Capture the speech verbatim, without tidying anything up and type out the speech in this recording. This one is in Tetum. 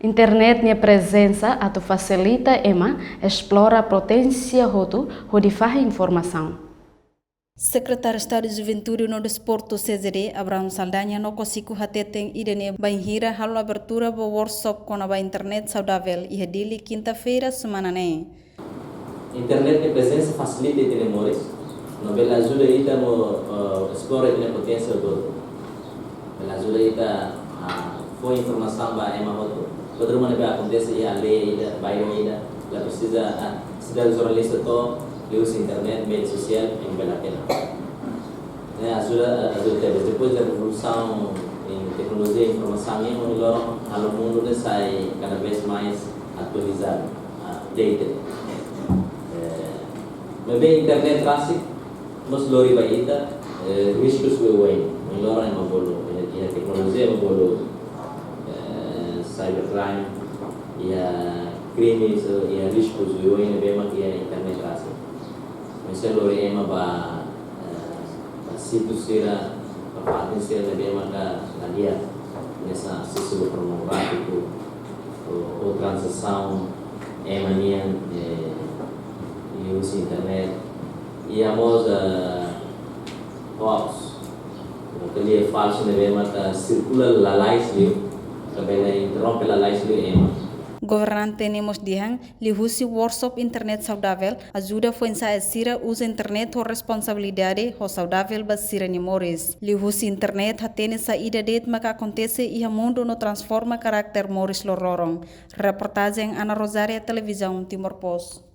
Internet nia prezensa atu fasilita ema esplora poténsia hotu hodi fahe informasaun. Sekretáriu Estadu Juventude no Desportu, C J D, Abraham Saldanha, no Kosiku hateten ida-ne'e bainhira halo abertura ba workshop kona-ba internet saudavel iha Dili, kinta-feira semana ne'e. Internet nia prezensa fasilita ita-nia moris, no bele ajuda ita atu, eh, esplora ita-nia poténsia hotu. Bele ajuda ita, ah, fó informasaun ba ema hotu. Tuir ida-ne'ebé akontese iha aldeia ida, bairru ida, la presiza, ah, seidauk jornalista to'o, liuhusi internet, média sosiál, ema bele hatene. Ne'e ajuda, ajuda tebes. Depois da revolusaun iha teknolojia informasaun, ohin loron halo mundu ne'e sai cada vez mais atualizadu, updated. Eh, maibé internet rasik mós lori ba ita, eh, riskus oioin. Ohin loron ema bolu, eh, iha teknolojia ema bolu, eh, cybercrime, iha krimes, iha riskus oioin ne'ebé mak iha internet rasik. Mesti lori ema ba, eh, ba sítiu sira, ba fatin sira ne'ebé maka la di'ak, hanesan asesu pornográfiku, ou, ou tranzasaun ema nian, eh, liuhusi internet. Iha mós, eh, hoax, ou notísia falsu ne'ebé maka sirkula lalais liu, ka bele interrompe lalais liu ema. Governante ne'e mós dehan, liuhusi workshop internet saudavel, ajuda foin-sa'e sira uza internet ho responsabilidade, ho saudavel ba sira-nia moris. Liuhusi internet hatene saida de'it maka akontese iha mundu no transforma karakter moris loroloron. Reportajen Ana Rosária, Televizaun Timor Post.